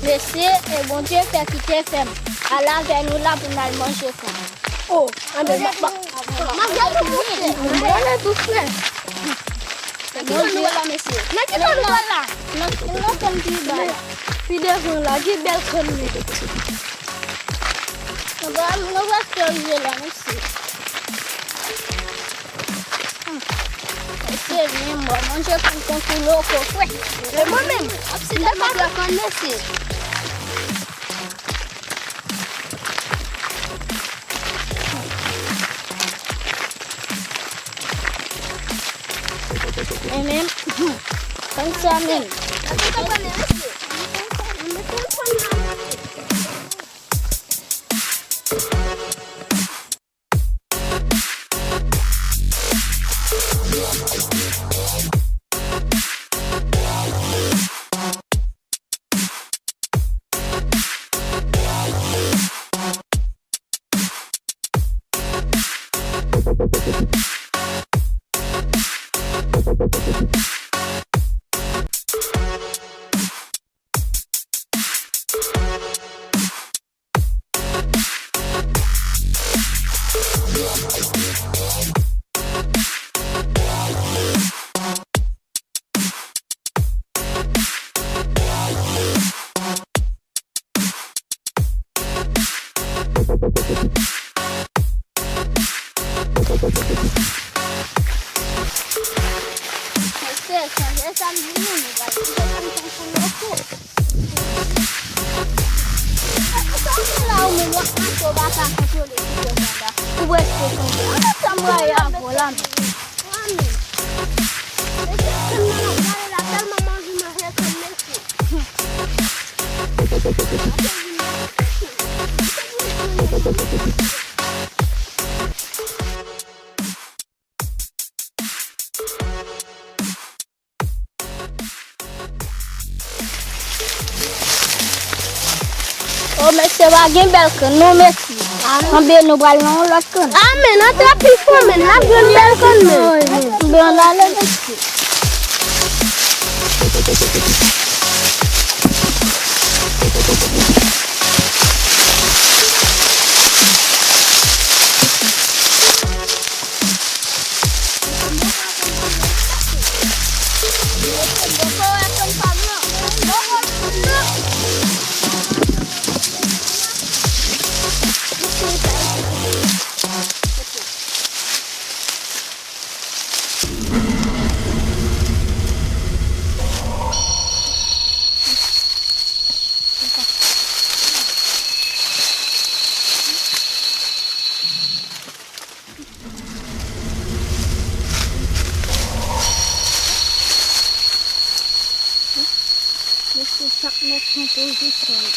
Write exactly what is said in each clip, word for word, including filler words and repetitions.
Mesye, e Bondye fè kite fèm. Al avè nou la pou n al manje fèm. O, anben, m ap, m ap, m ap gade w, mesye. M prale tou frè. Nan ki kò nou pral la, mesye? Nan ki kò nou pral la? Nan, nan fèm pi ba la. Pi devan la, gen bèl kann li. Nou pral, nou prèske rive la, mesye. Mesye, vin, mwen manje konkou loko, kwè. E mwen menm, m ap site m ap pran mesye. E menm, konn sa menm. Mesye, chanje samdi nou, nou pral kite fanm tankou loko. Sa w gen la ou menm, w ap mache, w pa ka kontwole ti kò sa la. Ou prèske tonbe. Ann tann mwen avè w la menm. Mesye, fanm nan ap gade la, tèlman m anvi manje fanm, mesye. O mesye, pa gen bèl kann non, mesye. Anben nou pral nan yon lòt kann. Amen, antre pi fò, men n ap jwenn bèl kann, men. Anben ann ale, mesye. Mesye, chak nèg pran pozisyon l.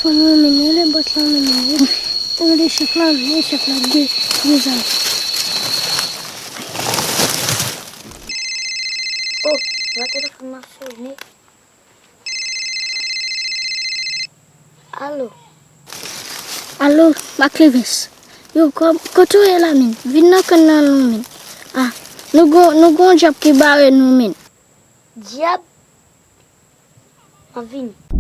Mwen menm, rele bòs la, mwen menm, rele chèf la, rele chèf la, de, de zam. Oh, vwa telefòn nan sone. Alo. Alo, Maklivens. Yo, kò-, kote w ye la, men? Vin nan kann nan non, men. Ah, nou gon, nou gon djab ki bare nou, men. Djab? M ap vini.